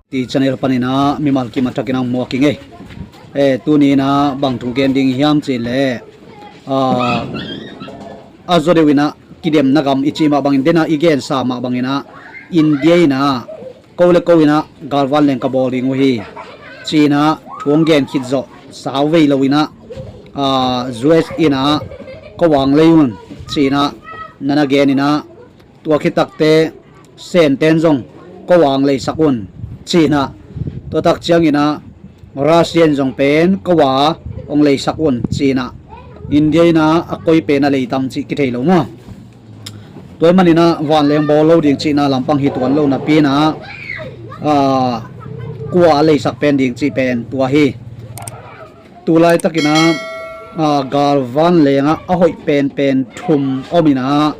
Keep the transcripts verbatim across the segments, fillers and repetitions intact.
Ti channel panin ah mimal kim a thakin ah muak ing ei. Eh, tuni in ah bang thu gen ding hiam cih leh, ah, a zaw deuh in ah kidemna gam i cih mah bangin, den ah i gensa mah bangin ah, India in ah ko le ko in ah galvan leng ka bawl ding uh hi ci-in ah thu hong gen khit zawh sau vei lo in ah, ah, U S in ah ko ang lei un ci-in ah na na gen in ah, tua khit takteh Sente in zong ko ang leisak un ci-in ah, tua tak ciangin ah Russia in zong pen ko a hong leisak un ci-in ah, India in ah a koi pen a lei tam cih kithei lo maw. Tua ahih manin ah vanleng bawl lo ding cihna lampang hi tuan lo napi in ah, ah, kua a leisak pen ding cih pen tua hi. Tu laitakin ah, ah, galvan leng ah a hoih penpen thum om in ah,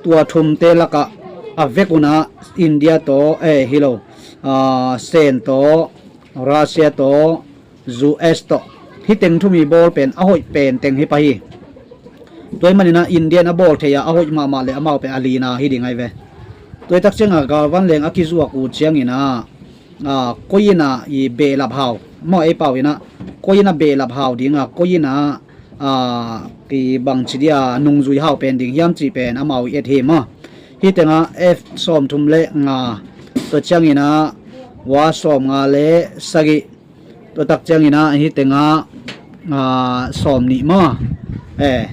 tua thumte lakah a vek un ah India tawh, eh, hi lo, ah, Sen tawh, Russia tawh, U S tawh, hih teng thum i bawl pen a hoih pen teng hi pah hi. Tua ahih manin ah India in a bawl thei a, a hoih mahmah le amau pen a lina hi ding ahi ve. Tua hi tak ciangah galvan leng a kizuak uh ciangin ah, ah, koi in ah i behlap hau maw, ei pau in ah, koi in ah behlap hau ding a, koi in ah, ah, i bangci dia nungzui hau pen ding hiam cih pen amau i et hi maw. Hih tengah F sawmthum le nga, tua ciangin ah Y sawmnga le sagih, tua tak ciangin ah hih tengah, ah, sawmnih maw. Eh,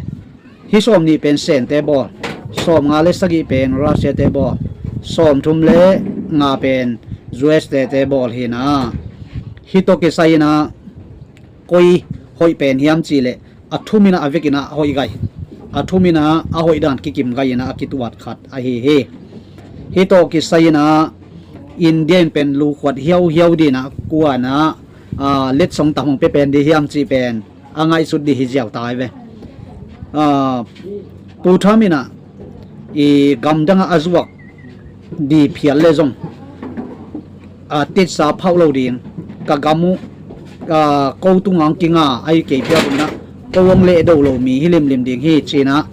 hih sawmnih pen Sente bawl, sawmnga le sagih pen Russia te bawl, sawmthum le nga pen U S te te bawl hi in ah, hih tawh kisai in ah koi hoih pen hiam cih leh a thum in ah a vek in ah a hoih gai, a thum in ah a hoih dan kikim gai in ah a kituat khat ahi hi. Hih tawh kisai in ah India in pen lukhuat hiauhiau ding in ah kua in ah, ah, letsong tam hong pia pen ding hiam cih pen a ngaihsut ding hi ziau ta hi ve. Ah, Pu Trump in ah i gamdang ah a zuak ding phial le zong, ah, tetsa phauh lo ding, ka gam uh, ah, ko tungah hong kinga ahi kei phial un ah, ko hong lehdo lo mi hi limlim ding hi ci-in ah,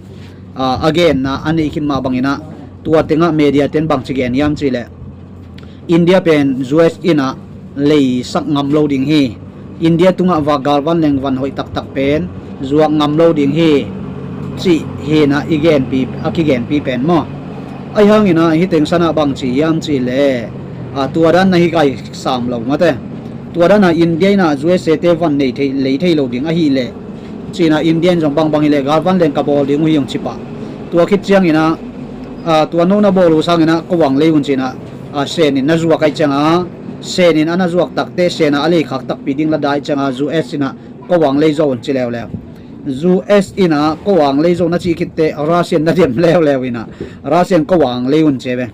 ah, a genna a neih khin mah bangin ah, tua tengah media ten bangci gen hiam cih leh, India pen U S in ah leisak ngam lo ding hi. India tungah va galvan leng van hoih taktak pen zuak ngam lo ding hi, cih hi in ah i genpi, a kigenpi pen maw. Ahi hangin ah hih teng san ah bangci hiam cih leh, ah, tua dan na hi gai sam lo mate. Tua dan ah India in ah U S A te van nei thei, lei thei lo ding ahih leh, ci-in ah India in zong bangbang hi leh galvan leng ka bawl ding uh hi hong ci pah. Tua khit ciangin ah, ah, tua no na bawl uh sangin ah ko ang lei un ci-in ah, ah, Sen in na zuak ahih ciangah, Sen in a na zuak takteh Sen a a lei khak takpi ding la dai ciangah U S in ah ko ang lei zo un ci leuleu. U S in ah ko ang lei zo na cih khitteh Russia in na dem leuleu in ah, Russia in ko ang lei un ci ve.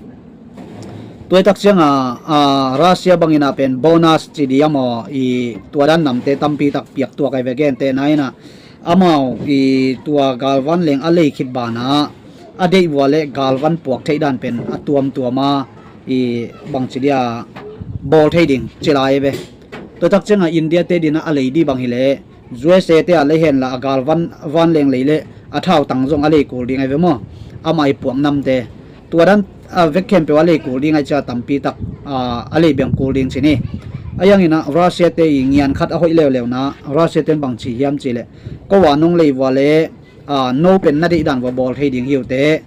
Tua hi tak ciangah, ah, Russia bangin ah pen bonus ci ding a maw, i tua dan namte tampi tak piak tuak ahi ve, gentehna in ah amau i tua galvan leng a lei khit banah a deih vua le galvan puak theih dan pen a tuamtuam a, i bangci dia bawl thei ding ci lai ve. Tua tak ciangah India te ding ah a lei ding bang hi leh U S A te a lei henla a galvan, vanleng lei le a thautang zong a lei kul ding ahi ve maw. Amah i puak namte tua dan a vek khempeuh a lei kul ding ahih ciangah tampi tak, a, a lei beng kul ding ci ni. Ahi hangin ah Russia te i ngian khat a hoih leuleu na, Russia ten bangci hiam cih leh, ko a nong lei vua le, a, no pen na deih dan vua bawl thei ding hi uh teh.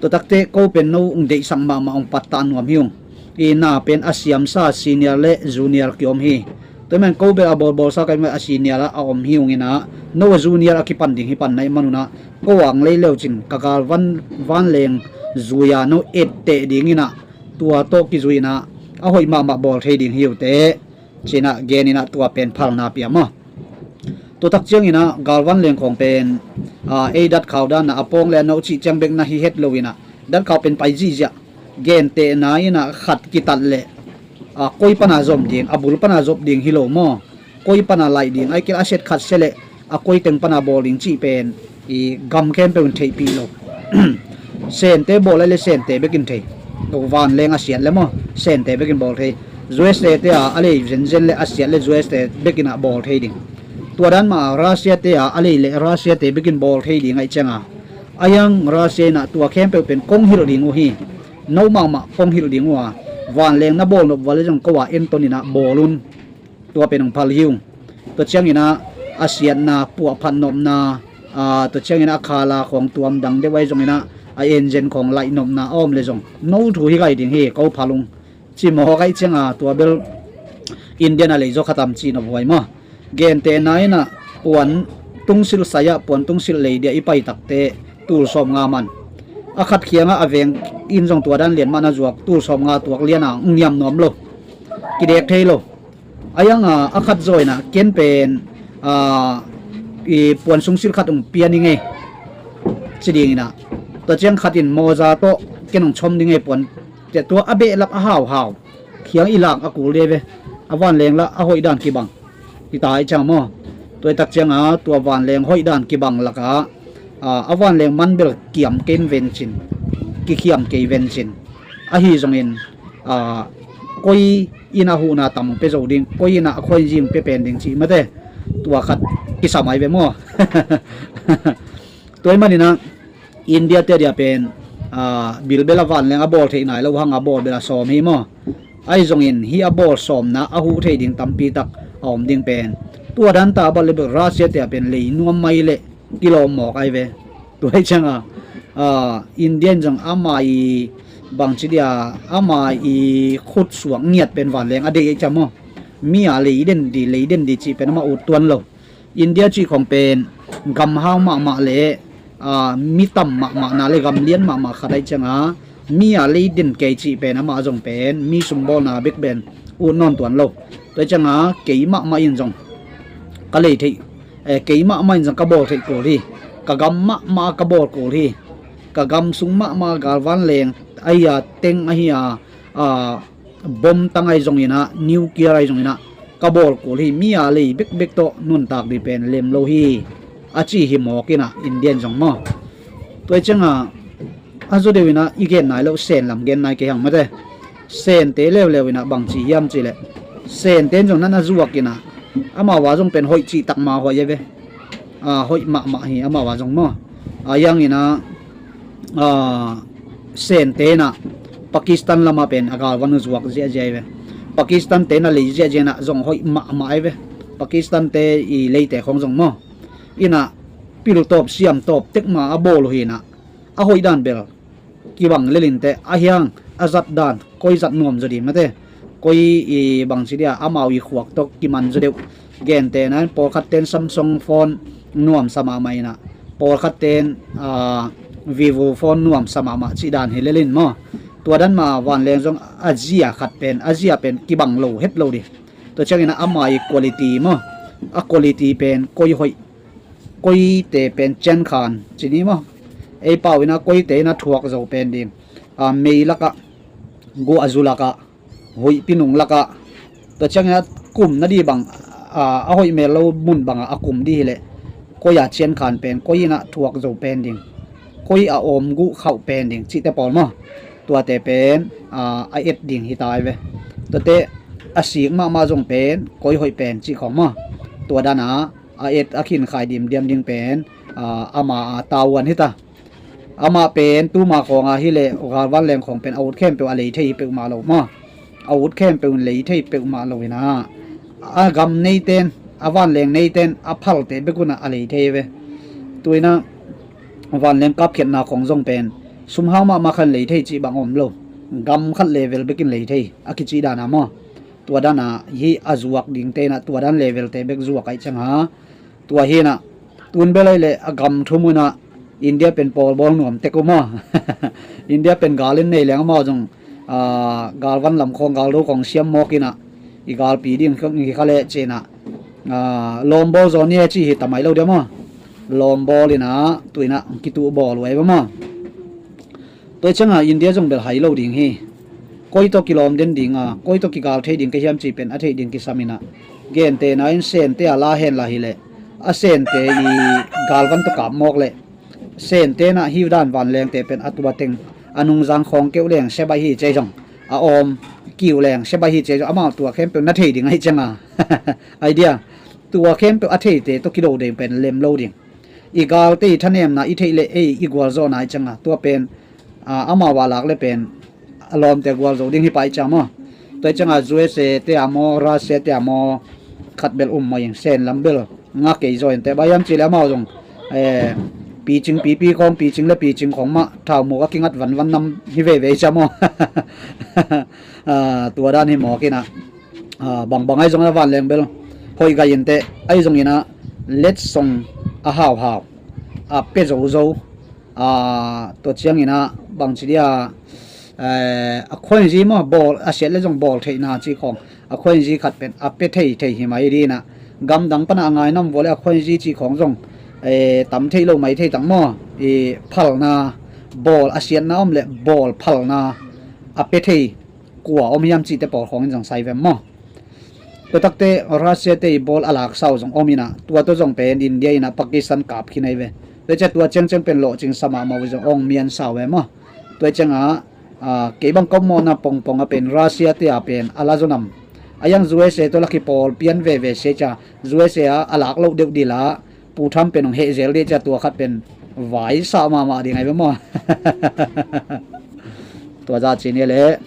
Tua takteh ko pen no hong deihsak mahmah hong pattah nuam hi ung. I na pen a siamsa senior le junior kiom hi. Tua hi man ko bek a bawlbawlsa ka hi man a senior ah a om hi ung in ah, no a junior a kipan ding hi pan na hih man un ah, ko ang lei leu cin ka galvan, vanleng zui a no etteh ding in ah, tua tawh kizui in ah a hoih mahmah bawl thei ding hi uh teh, ci-in ah gen in ah tua pen phalna pia maw. Tua tak ciangin ah galvan leng khawng pen, a, ei datkhau dan ah a pawng le a no cih ciang bek na hi het lo in ah, datkhau pen pai zihziah, gentehna in ah khat kitat leh, a, koi pana zom ding, a bul pana zop ding hi lo maw. Koi pana laih ding, ahih kei leh a set khat se leh a koi teng pana bawl ding cih pen i gam khempeuh in theihpih lo. Sente bawl le, le Sente bekin thei. Vanleng a siat le maw, Sente bekin bawl thei. U S A te a, a lei zenzen le a siat le U S A bekin ah bawl thei ding. Tua dan mah Russia te a, a lei le Russia te bekin bawl thei ding ahih ciangah, a hiang Russia in ah tua khempeuh pen kong hilh ding uh hi. No mahmah kong hilh ding uh a, Vanleng na bawl nop val le zong ko a enton inah bawl un. Tua pen hong phal hi ung. Tua cianginah a siatna, puahphat nopna, aa, tua cianginah a khala khawng tuam dang deuh ahi zonginah a engine khawng laih nopna a om le zong no thu hi gai ding hi, ko phal ung. Ci mawk aih cianga tua bel Indian a lei zaw khatam cih nop huai maw? Gentehna inah puan tungsilh sai-ah puan tungsilh lei dia i pai takte tul sawm nga man. A khat khiangah a veng in zong tua dan lian mah na zuak, tul sawm nga tuak liana hong niam nuam lo. Kidek thei lo. A ianga a khat zaw inah ken pen, aa, i puan sungsilh khat hong pia ning ei ci dinginah, tua ciang khat in mawza tawh ken hong chom ning ei puan. Tua a behlap a hauhau khiang i lak a kul de ve. A vanleng lah a hoih dan kibang. Hi ta i ciang maw? Tua i tak cianga tua vanleng hoih dan kibang lakah, aa, a vanleng man bel kiam kei in vencin, kikhiam kei vencin. Ahi zongin, aa, koi inah huhna tam hong pia zo ding, koi inah a khuainzi hong pia pen ding cih mate. Tua khat kisam ai ve maw? Tua i maninah India te dia pen, aa, bilbel a vanleng a bawl theih nai lo hanga bawl bel a sawm hi maw? Ahi zongin hih a bawl sawmna a huh thei ding tampi tak a om ding pen tua dan ta a bat le bel Russia te a pen lei nuam mai le kilawm mawk ai ve. Tua hi cianga, aa, India in zong ama i bangci dia ama i khutsuak ngiat pen vanleng a deih aih ciang maw? Mi a lei den di, lei den di cih pen ama ut tuan lo. India cih khawng pen gamhau mahmah le, aa, mi tam mahmahna le gamlian mahmah khat aih cianga mi a lei den kei cih pen amah zong pen mi sumbawlna bek pen ut nawn tuan lo. Tua cianga kei mahmah in zong ka lei theih, eh, kei mahmah in zong ka bawl theih kul hi. Ka gam mahmah ka bawl kul hi. Ka gam sung mahmah galvan leng ahi a, teng ahi a, aa, bom tang ahi zonginah, nuclear ahi zonginah ka bawl kul hi. Mi a lei bekbek tawh nuntak dih pen lem lo hi, a ci hi mawk inah India in zong maw? Tua i cianga a zaw deuh inah i gen nai loh Sen lam gen nai kei hang mate. Sente leuleu inah bangci hiam cihleh Sente in zong nan a zuak inah amau a zong pen hoih cih takma huai a ve. Aa, hoih mahmah hi amau a zong maw? A iang inah, aa, Sente inah Pakistan lamah pen a galvan uh zuak ziahziah ai ve. Pakistan te inah lei ziahziah inah zong hoih mahmah ai ve. Pakistan te i leite khawng zong maw? Inah piltawp siamtawp tekma a bawl uh hinah a hoih dan bel kibang lelin teh a hiang a zat dan koi zat nuam zaw dih mate. Koi i bangci dia amau i khuak tawh kiman zaw deuh. Gentehna in pawlkhat ten Samsung phone nuamsa mahmah inah pawlkhat ten, aa, Vivo phone nuamsa mahmah cih dan hi lelin maw? Tua dan mah vanleng zong a zia khat pen a zia pen kibang lo het lo dih. Tua cianginah ama i quality maw? A quality pen koi hoih, koite pen ciankhan ci ni maw? Ei pau inah koite inah thuak zo pen ding, aa, mei lakah, guahzu lakah, huihpi nung lakah, tua cianginah kum na dih bang, aa, a hoih mel lo mun bangah a kum dih hileh koi a ciankhan pen koi inah thuak zo pen ding, koi a awm guh khauh pen ding cihte pawl maw? Tuate pen, aa, a et ding hi ta ai ve. Tuate a sik mahmah zong pen koi hoih pen cih khawng maw? Tua danah a et a khinkhai dimdiam ding pen, aa, ama a tavuan hi ta. Amah pen tuma khawnga hileh galvan leng khawng pen a ut khempeuh a lei thei hi peuhmah lo maw? A ut khempeuh in lei thei peuhmah lo inah a gam neiten, a vanleng neiten a phalte bek unah a lei thei ve. Tuinah vanleng kapkhiatna khawng zong pen sumhau mahmah khat in lei thei cih bang om lo. Gam khat level bekin lei thei a kicih dana maw? Tua dana hih a zuak dingte inah tua dan levelte bek zuak aih cianga tua hinah tun bel aih leh a gam thum unah India pen pawlbawl nuam tek uh maw? India pen gal in nei leng amau zong, aa, galvan lam khawng galdo khawng siam mawk inah i galpi ding hi kha leh cinah, aa, lawmbawl zaw ni e ci hi ta mai lo dia maw? Lawmbawl inah tuinah kituh bawl uh ai va maw? Tua i cianga India zong bel hai lo ding hi. Koi tawh kilawm den dinga koi tawh kigal thei ding ka hiam cih pen a theih ding kisam inah gentehna in Sente a la hen la hileh a Sente i galvan tawh kap mawk leh Sente inah hiu dan vanlengte pen a tua teng a nungzang khawng keuh leng sebaih hi cei zong a awm kiu leng sebaih hi cei zong amau tua khempeuh na thei ding aih cianga idea tua khempeuh a theite tawh kido ding pen lem lo ding. I galte i thanemna i theih leh ei i gualzawhna aih cianga tua pen, aa, amau a lak le pen a lawmte gual zo ding hi pai cia maw. Tua ciangah U S A te a maw, Russia te a maw, khat bel um mai ing, Sen lam bel nga kei zaw inteh. Bang hiam cih leh amau zong picing pipi khawng, picing le picing khawng mah thaumuk a kingat vanvan nam hi veve cia maw. Tua dan hi mawk inah, bangbang ahi zongin a vanleng bel hoih gai inteh. Ahi zongin ah letsong a hauhau a pia zozo. Tua ciangin ah bangci dia, a khuainzi maw, bawl a siat le zong bawl theihna cih khawng, a khuainzi khat pen a pia thei thei hi mai dinah, gamdang panah a ngai nam vua le a khuainzi cih khawng zong tam thei lo mai thei tak maw. I phalna, bawl a siatna om le bawl phalna a pia thei kua om hiam cihte pawl khawngin zong sai vem maw. Tua takte Russia te i bawl a laksa uh zong om inah, tua tawh zong pen India inah Pakistan kap khin ahi ve. Tua ciah tua ciangciang pen lawhcing sa mahmah uh zong ong mian sa uh ve maw. Tua ciangah kei bang kawmmawhna pongpong a pen Russia te a pen a la zo nam. A yang U S A tawh la kipawl pian veve sia ciah U S A a a lak loh deuh dila Pu Trump pen hong heh zel dih ciah tua khat pen vai sa mahmah ding ahi ve maw. Tua za cin hi le.